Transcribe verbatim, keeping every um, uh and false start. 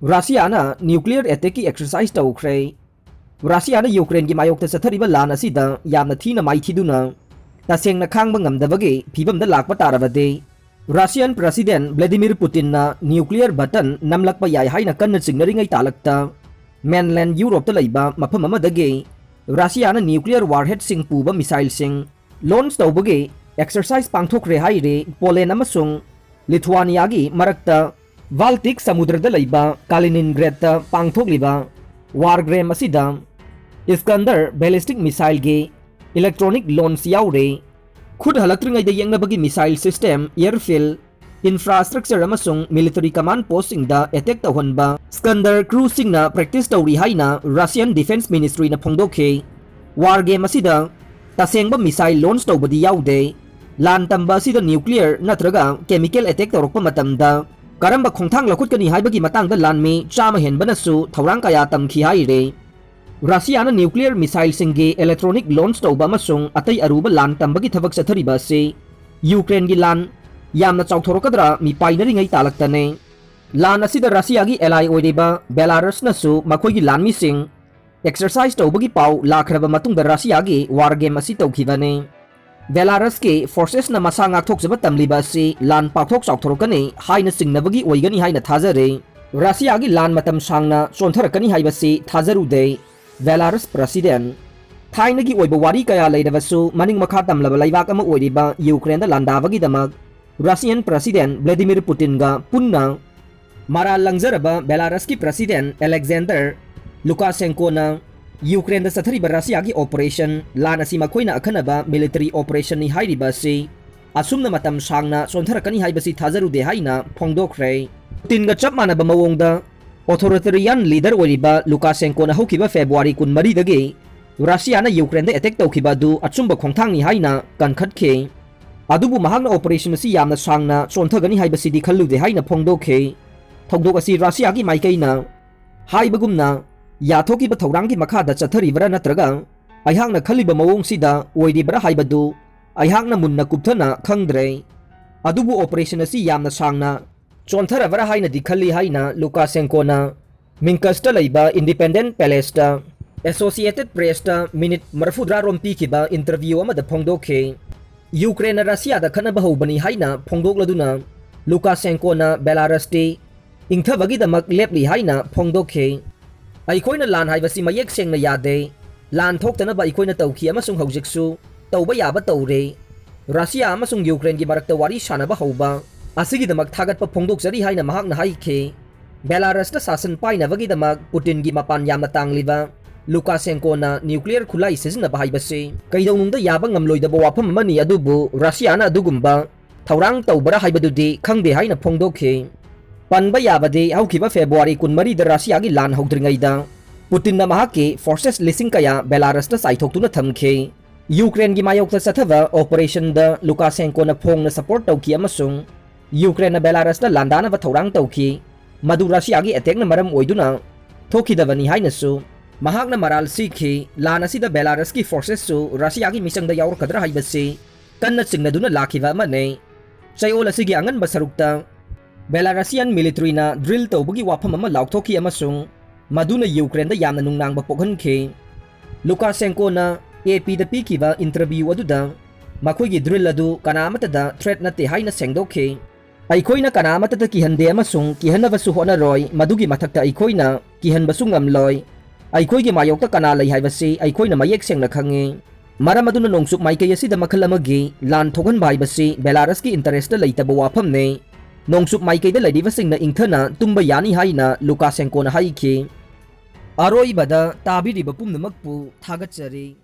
ꯔꯁꯤꯌꯥꯅ nuclear attackꯀꯤ exercise ꯇꯧꯈ꯭ꯔꯦ꯫ ꯔꯁꯤꯌꯥꯅ ꯌꯨꯀ꯭ꯔꯦꯟꯒꯤ ꯃꯥꯌꯣꯛꯇ ꯆꯠꯊꯔꯤꯕ ꯂꯥꯟ ꯑꯁꯤꯗ ꯌꯥꯝꯅ ꯊꯤꯅ ꯃꯥꯏꯊꯤꯗꯨꯅ ꯇꯁꯦꯡꯅ ꯈꯥꯡꯕ ꯉꯝꯗꯕꯒꯤ ꯐꯤꯕꯝꯗ ꯂꯥꯛꯄ ꯇꯥꯔꯕꯗꯤ, ꯔꯁꯤꯌꯥꯟ ꯄ꯭ꯔꯁꯤꯗꯦꯟ ꯚ꯭ꯂꯥꯗꯤꯃꯤꯔ ꯄꯨꯇꯤꯟꯅ nuclear button ꯅꯝꯂꯛꯄ ꯌꯥꯏ ꯍꯥꯏꯅ ꯀꯟꯅ ꯆꯤꯡꯅꯔꯤꯉꯩ ꯇꯥꯂꯛꯇ, mainland ꯌꯨꯔꯣꯞꯇ ꯂꯩꯕ ꯃꯐꯝ ꯑꯃꯗꯒꯤ ꯔꯁꯤꯌꯥꯅ nuclear warheadꯁꯤꯡ ꯄꯨꯕ missileꯁꯤꯡ launch ꯇꯧꯕꯒꯤ exercise ꯄꯥꯡꯊꯣꯛꯈ꯭ꯔꯦ ꯍꯥꯏꯔꯤ꯫ ꯄꯣꯂꯦꯟ ꯑꯃꯁꯨꯡ ꯂꯤꯊꯨꯋꯥꯅꯤꯌꯥꯒꯤ ꯃꯔꯛꯇ Baltic ꯁꯃꯨꯗ꯭ꯔꯗ ꯂꯩꯕ ꯀꯥꯂꯤꯅꯤꯟꯒ꯭ꯔꯦꯗꯇ ꯄꯥꯡꯊꯣꯛꯂꯤꯕ war game ꯑꯁꯤꯗ Iskander ballistic missileꯒꯤ electronic launch ꯌꯥꯎꯔꯦ꯫ ꯈꯨꯠ ꯍꯜꯂꯛꯇ꯭ꯔꯤꯉꯩꯗ ꯌꯦꯡꯅꯕꯒꯤ missile system, airfield, infrastructure ꯑꯃꯁꯨꯡ military command postꯁꯤꯡꯗ attack ꯇꯧꯍꯟꯕ Iskander crewꯁꯤꯡꯅ practice ꯇꯧꯔꯤ ꯍꯥꯏꯅ Russian Defense Ministryꯅ ꯐꯣꯡꯗꯣꯛꯈꯤ꯫ War game ꯑꯁꯤꯗ ꯇꯁꯦꯡꯕ missile launch ꯇꯧꯕꯗꯤ ꯌꯥꯎꯗꯦ꯫ ꯂꯥꯟ ꯇꯝꯕ ꯑꯁꯤꯗ nuclear ꯅꯠꯇ꯭ꯔꯒ chemical attack ꯇꯧꯔꯛꯄ ꯃꯇꯝꯗ ꯀꯔꯝꯕ ꯈꯣꯡꯊꯥꯡ ꯂꯧꯈꯠꯀꯅꯤ ꯍꯥꯏꯕꯒꯤ ꯃꯇꯥꯡꯗ ꯂꯥꯟꯃꯤ ꯆꯥꯝꯃ ꯍꯦꯟꯕꯅꯁꯨ ꯊꯧꯔꯥꯡ ꯀꯌꯥ ꯇꯝꯈꯤ ꯍꯥꯏꯔꯤ꯫ ꯔꯁꯤꯌꯥꯅ nuclear missileꯁꯤꯡꯒꯤ electronic launch ꯇꯧꯕ ꯑꯃꯁꯨꯡ ꯑꯇꯩ ꯑꯔꯨꯕ ꯂꯥꯟ ꯇꯝꯕꯒꯤ ꯊꯕꯛ ꯆꯠꯊꯔꯤꯕ ꯑꯁꯤ ꯌꯨꯀ꯭ꯔꯦꯟꯒꯤ ꯂꯥꯟ ꯌꯥꯝꯅ ꯆꯥꯎꯊꯣꯔꯛꯀꯗ꯭ꯔꯥ ꯃꯤꯄꯥꯏꯅꯔꯤꯉꯩ ꯇꯥꯂꯛꯇꯅꯦ꯫ ꯂꯥꯟ ꯑꯁꯤꯗ ꯔꯁꯤꯌꯥꯒꯤ ally ꯑꯣꯏꯔꯤꯕ ꯕꯦꯂꯥꯔꯁꯅꯁꯨ ꯃꯈꯣꯏꯒꯤ ꯂꯥꯟꯃꯤꯁꯤꯡ exercise ꯇꯧꯕꯒꯤ ꯄꯥꯎ ꯂꯥꯛꯈ꯭ꯔꯕ ꯃꯇꯨꯡꯗ ꯔꯁꯤꯌꯥꯒꯤ war game ꯑꯁꯤ ꯇꯧꯈꯤꯕꯅꯤ꯫ ꯕꯦꯂꯥꯔꯁꯀꯤ forcesꯅ ꯃꯁꯥ ꯉꯥꯛꯊꯣꯛꯆꯕ ꯇꯝꯂꯤꯕ ꯑꯁꯤ ꯂꯥꯟ ꯄꯥꯛꯊꯣꯛ ꯆꯥꯎꯊꯣꯔꯛꯀꯅꯤ ꯍꯥꯏꯅ ꯆꯤꯡꯅꯕꯒꯤ ꯑꯣꯏꯒꯅꯤ ꯍꯥꯏꯅ ꯊꯥꯖꯔꯤ꯫ ꯔꯁꯤꯌꯥꯒꯤ ꯂꯥꯟ ꯃꯇꯝ ꯁꯥꯡꯅ ꯆꯣꯟꯊꯔꯛꯀꯅꯤ ꯍꯥꯏꯕꯁꯤ ꯊꯥꯖꯔꯨꯗꯦ꯫ ꯕꯦꯂꯥꯔꯁ ꯄ꯭ꯔꯁꯤꯗꯦꯟ꯫ ꯊꯥꯏꯅꯒꯤ ꯑꯣꯏꯕ ꯋꯥꯔꯤ ꯀꯌꯥ ꯂꯩꯔꯕꯁꯨ, ꯃꯅꯤꯡ ꯃꯈꯥ ꯇꯝꯂꯕ ꯂꯩꯕꯥꯛ ꯑꯃ ꯑꯣꯏꯔꯤꯕ ꯌꯨꯀ꯭ꯔꯦꯟꯗ ꯂꯥꯟꯗꯥꯕꯒꯤꯗꯃꯛ ꯔꯁꯤꯌꯟ ꯄ꯭ꯔꯁꯤꯗꯦꯟ ꯚ꯭ꯂꯥꯗꯤꯃꯤꯔ ꯄꯨꯇꯤꯟꯒ ꯄꯨꯟꯅ ꯃꯔꯥꯜ ꯂꯪꯖꯔꯕ ꯕꯦꯂꯥꯔꯁꯀꯤ ꯄ꯭ꯔꯁꯤꯗꯦꯟ ꯑꯂꯦꯛꯖꯦꯟꯗꯔ ꯂꯨꯀꯥꯁꯦꯟꯀꯣꯅ ꯌꯨꯀ꯭ꯔꯦꯟꯗ ꯆꯠꯊꯔꯤꯕ ꯔꯁꯤꯌꯥꯒꯤ operation, ꯂꯥꯟ ꯑꯁꯤ ꯃꯈꯣꯏꯅ ꯑꯈꯟꯅꯕ military operationꯅꯤ ꯍꯥꯏꯔꯤꯕ ꯑꯁꯤ ꯑꯁꯨꯝꯅ ꯃꯇꯝ ꯁꯥꯡꯅ ꯆꯣꯟꯊꯔꯛꯀꯅꯤ ꯍꯥꯏꯕꯁꯤ ꯊꯥꯖꯔꯨꯗꯦ ꯍꯥꯏꯅ ꯐꯣꯡꯗꯣꯛꯈ꯭ꯔꯦ꯫ ꯄꯨꯇꯤꯟꯒ ꯆꯞ ꯃꯥꯟꯅꯕ ꯃꯑꯣꯡꯗ authoritarian leader ꯑꯣꯏꯔꯤꯕ ꯂꯨꯀꯥꯁꯦꯟꯀꯣꯅ ꯍꯧꯈꯤꯕ ꯐꯦꯕ꯭ꯔꯨꯋꯥꯔꯤ ꯀꯨꯟꯃꯔꯤꯗꯒꯤ ꯔꯁꯤꯌꯥꯅ ꯌꯨꯀ꯭ꯔꯦꯟꯗ attack ꯇꯧꯈꯤꯕ ꯑꯗꯨ ꯑꯆꯨꯝꯕ ꯈꯣꯡꯊꯥꯡꯅꯤ ꯍꯥꯏꯅ ꯀꯟꯈꯠꯈꯤ꯫ ꯑꯗꯨꯕꯨ ꯃꯍꯥꯛꯅ operation ꯑꯁꯤ ꯌꯥꯝꯅ ꯁꯥꯡꯅ ꯆꯣꯟꯊꯒꯅꯤ ꯍꯥꯏꯕꯁꯤꯗꯤ ꯈꯜꯂꯨꯗꯦ ꯍꯥꯏꯅ ꯐꯣꯡꯗꯣꯛꯈꯤ꯫ ꯊꯧꯗꯣꯛ ꯑꯁꯤ ꯔꯁꯤꯌꯥꯒꯤ ꯃꯥꯏꯀꯩꯅ ꯍꯥꯏꯕꯒꯨꯝꯅ ꯌꯥꯊꯣꯛꯈꯤꯕ ꯊꯧꯔꯥꯡꯒꯤ ꯃꯈꯥꯗ ꯆꯠꯊꯔꯤꯕ꯭ꯔꯥ ꯅꯠꯇ꯭ꯔꯒ ꯑꯩꯍꯥꯛꯅ ꯈꯜꯂꯤꯕ ꯃꯑꯣꯡꯁꯤꯗ ꯑꯣꯏꯔꯤꯕ꯭ꯔꯥ ꯍꯥꯏꯕꯗꯨ ꯑꯩꯍꯥꯛꯅ ꯃꯨꯟꯅ ꯀꯨꯞꯊꯅ ꯈꯪꯗ꯭ꯔꯦ꯫ ꯑꯗꯨꯕꯨ operation ꯑꯁꯤ ꯌꯥꯝꯅ ꯁꯥꯡꯅ ꯆꯣꯟꯊꯔꯕ꯭ꯔꯥ ꯍꯥꯏꯅꯗꯤ ꯈꯜꯂꯤ ꯍꯥꯏꯅ ꯂꯨꯀꯥꯁꯦꯟꯀꯣꯅ ꯃꯤꯟꯁ꯭ꯛꯇ ꯂꯩꯕ ꯏꯟꯗꯤꯄꯦꯟꯗꯦꯟꯠ ꯄꯦꯂꯦꯁꯇ ꯑꯦꯁꯣꯁꯤꯌꯦꯇꯦꯗ ꯄ꯭ꯔꯦꯁꯇ ꯃꯤꯅꯤꯠ ꯃꯔꯤꯐꯨꯇꯔꯥ ꯔꯣꯝ ꯄꯤꯈꯤꯕ ꯏꯟꯇꯔꯚ꯭ꯌꯨ ꯑꯃꯗ ꯐꯣꯡꯗꯣꯛꯈꯤ꯫ ꯌꯨꯀ꯭ꯔꯦꯟꯅ ꯔꯁꯤꯌꯥꯗ ꯈꯠꯅꯕ ꯍꯧꯕꯅꯤ ꯍꯥꯏꯅ ꯐꯣꯡꯗꯣꯛꯂꯗꯨꯅ ꯂꯨꯀꯥꯁꯦꯟꯀꯣꯅ ꯕꯦꯂꯥꯔꯁꯇꯤ ꯏꯪꯊꯕꯒꯤꯗꯃꯛ ꯂꯦꯞꯂꯤ ꯍꯥꯏꯅ ꯐꯣꯡꯗꯣꯛꯈꯤ꯫ ꯑꯩꯈꯣꯏꯅ ꯂꯥꯟ ꯍꯥꯏꯕꯁꯤ ꯃꯌꯦꯛ ꯁꯦꯡꯅ ꯌꯥꯗꯦ꯫ ꯂꯥꯟ ꯊꯣꯛꯇꯅꯕ ꯑꯩꯈꯣꯏꯅ ꯇꯧꯈꯤ ꯑꯃꯁꯨꯡ ꯍꯧꯖꯤꯛꯁꯨ ꯇꯧꯕ ꯌꯥꯕ ꯇꯧꯔꯦ꯫ ꯔꯁꯤꯌꯥ ꯑꯃꯁꯨꯡ ꯌꯨꯀ꯭ꯔꯦꯟꯒꯤ ꯃꯔꯛꯇ ꯋꯥꯔꯤ ꯁꯥꯅꯕ ꯍꯧꯕ ꯑꯁꯤꯒꯤꯗꯃꯛ ꯊꯥꯒꯠꯄ ꯐꯣꯡꯗꯣꯛꯆꯔꯤ ꯍꯥꯏꯅ ꯃꯍꯥꯛꯅ ꯍꯥꯏꯈꯤ꯫ ꯕꯦꯂꯥꯔꯁꯇ ꯁꯥꯁꯟ ꯄꯥꯏꯅꯕꯒꯤꯗꯃꯛ ꯄꯨꯇꯤꯟꯒꯤ ꯃꯄꯥꯟ ꯌꯥꯝꯅ ꯇꯥꯡꯂꯤꯕ ꯂꯨꯀꯥꯁꯦꯟꯀꯣꯅ ꯅ꯭ꯌꯨꯀ꯭ꯂꯤꯌꯔ ꯈꯨꯠꯂꯥꯏ ꯁꯤꯖꯤꯟꯅꯕ ꯍꯥꯏꯕꯁꯤ ꯀꯩꯗꯧꯅꯨꯡꯗ ꯌꯥꯕ ꯉꯝꯂꯣꯏꯗꯕ ꯋꯥꯐꯝ ꯑꯃꯅꯤ, ꯑꯗꯨꯕꯨ ꯔꯁꯤꯌꯥꯅ ꯑꯗꯨꯒꯨꯝꯕ ꯊꯧꯔꯥꯡ ꯇꯧꯕ꯭ꯔꯥ ꯍꯥꯏꯕꯗꯨꯗꯤ ꯈꯪꯗꯦ ꯍꯥꯏꯅ ꯐꯣꯡꯗꯣꯛꯈꯤ꯫ ꯄꯟꯕ ꯌꯥꯕꯗꯤ, ꯍꯧꯈꯤꯕ ꯐꯦꯕ꯭ꯔꯨꯋꯥꯔꯤ ꯀꯨꯟꯃꯔꯤꯗ ꯔꯁꯤꯌꯥꯒꯤ ꯂꯥꯟ ꯍꯧꯗ꯭ꯔꯤꯉꯩꯗ ꯄꯨꯇꯤꯟꯅ ꯃꯍꯥꯛꯀꯤ ꯐꯣꯔꯁꯦꯁ ꯂꯤꯁꯤꯡ ꯀꯌꯥ ꯕꯦꯂꯥꯔꯁꯇ ꯆꯥꯏꯊꯣꯛꯇꯨꯅ ꯊꯝꯈꯤ꯫ ꯌꯨꯀ꯭ꯔꯦꯟꯒꯤ ꯃꯥꯌꯣꯛꯇ ꯆꯠꯊꯕ ꯑꯣꯄꯔꯦꯁꯟꯗ ꯂꯨꯀꯥꯁꯦꯟꯀꯣꯅ ꯐꯣꯡꯅ ꯁꯄꯣꯔꯠ ꯇꯧꯈꯤ ꯑꯃꯁꯨꯡ ꯌꯨꯀ꯭ꯔꯦꯟꯅ ꯕꯦꯂꯥꯔꯁꯇ ꯂꯥꯟꯗꯥꯅꯕ ꯊꯧꯔꯥꯡ ꯇꯧꯈꯤ, ꯃꯗꯨ ꯔꯁꯤꯌꯥꯒꯤ ꯑꯦꯇꯦꯛꯅ ꯃꯔꯝ ꯑꯣꯏꯗꯨꯅ ꯊꯣꯛꯈꯤꯗꯕꯅꯤ ꯍꯥꯏꯅꯁꯨ ꯃꯍꯥꯛꯅ ꯃꯔꯥꯜ ꯁꯤꯈꯤ꯫ ꯂꯥꯟ ꯑꯁꯤꯗ ꯕꯦꯂꯥꯔꯁꯀꯤ ꯐꯣꯔꯁꯦꯁꯁꯨ ꯔꯁꯤꯌꯥꯒꯤ ꯃꯤꯆꯪꯗ ꯌꯥꯎꯔꯛꯀꯗ꯭ꯔꯥ ꯍꯥꯏꯕꯁꯤ ꯀꯟꯅ ꯆꯤꯡꯅꯗꯨꯅ ꯂꯥꯛꯈꯤꯕ ꯑꯃꯅꯤ꯫ ꯆꯌꯣꯜ ꯑꯁꯤꯒꯤ ꯑꯉꯟꯕ ꯁꯔꯨꯛꯇ ꯕꯦꯂꯥꯔꯁꯤꯌꯥꯟ ꯃꯤꯂꯤꯇꯔꯤꯅ ꯗ꯭ꯔꯤꯜ ꯇꯧꯕꯒꯤ ꯋꯥꯐꯝ ꯑꯃ ꯂꯥꯎꯊꯣꯛꯈꯤ ꯑꯃꯁꯨꯡ ꯃꯗꯨꯅ ꯌꯨꯀ꯭ꯔꯦꯟꯗ ꯌꯥꯝꯅ ꯅꯨꯡꯅꯥꯡꯕ ꯄꯣꯛꯍꯟꯈꯤ꯫ ꯂꯨꯀꯥꯁꯦꯟꯀꯣꯅ ꯑꯦ ꯄꯤꯗ ꯄꯤꯈꯤꯕ ꯏꯟꯇꯔꯚ꯭ꯌꯨ ꯑꯗꯨꯗ ꯃꯈꯣꯏꯒꯤ ꯗ꯭ꯔꯤꯜ ꯑꯗꯨ ꯀꯅꯥ ꯑꯃꯠꯇꯗ ꯊ꯭ꯔꯦꯠ ꯅꯠꯇꯦ ꯍꯥꯏꯅ ꯁꯦꯡꯗꯣꯛꯈꯤ꯫ ꯑꯩꯈꯣꯏꯅ ꯀꯅꯥ ꯑꯃꯠꯇꯗ ꯀꯤꯍꯟꯗꯦ ꯑꯃꯁꯨꯡ ꯀꯤꯍꯟꯅꯕꯁꯨ ꯍꯣꯠꯅꯔꯣꯏ, ꯃꯗꯨꯒꯤ ꯃꯊꯛꯇ ꯑꯩꯈꯣꯏꯅ ꯀꯤꯍꯟꯕꯁꯨ ꯉꯝꯂꯣꯏ꯫ ꯑꯩꯈꯣꯏꯒꯤ ꯃꯥꯌꯣꯛꯇ ꯀꯅꯥ ꯂꯩ ꯍꯥꯏꯕꯁꯤ ꯑꯩꯈꯣꯏꯅ ꯃꯌꯦꯛ ꯁꯦꯡꯅ ꯈꯪꯉꯤ꯫ ꯃꯔꯝ ꯑꯗꯨꯅ ꯅꯣꯡꯆꯨꯞ ꯃꯥꯏꯀꯩ ꯑꯁꯤꯗ ꯃꯈꯜ ꯑꯃꯒꯤ ꯂꯥꯟ ꯊꯣꯛꯍꯟꯕ ꯍꯥꯏꯕꯁꯤ ꯕꯦꯂꯥꯔꯁꯀꯤ ꯏꯟꯇꯔꯦꯁꯇ ꯂꯩꯇꯕ ꯋꯥꯐꯝꯅꯤ꯫ ꯅꯣꯡꯆꯨꯞ ꯃꯥꯏꯀꯩꯗ ꯂꯩꯔꯤꯕꯁꯤꯡꯅ ꯏꯪꯊꯅ ꯇꯨꯝꯕ ꯌꯥꯅꯤ ꯍꯥꯏꯅ ꯂꯨꯀꯥꯁꯦꯟꯀꯣꯅ ꯍꯥꯏꯈꯤ꯫ ꯑꯔꯣꯏꯕꯗ ꯇꯥꯕꯤꯔꯤꯕ ꯄꯨꯝꯅꯃꯛꯄꯨ ꯊꯥꯒꯠꯆꯔꯤ꯫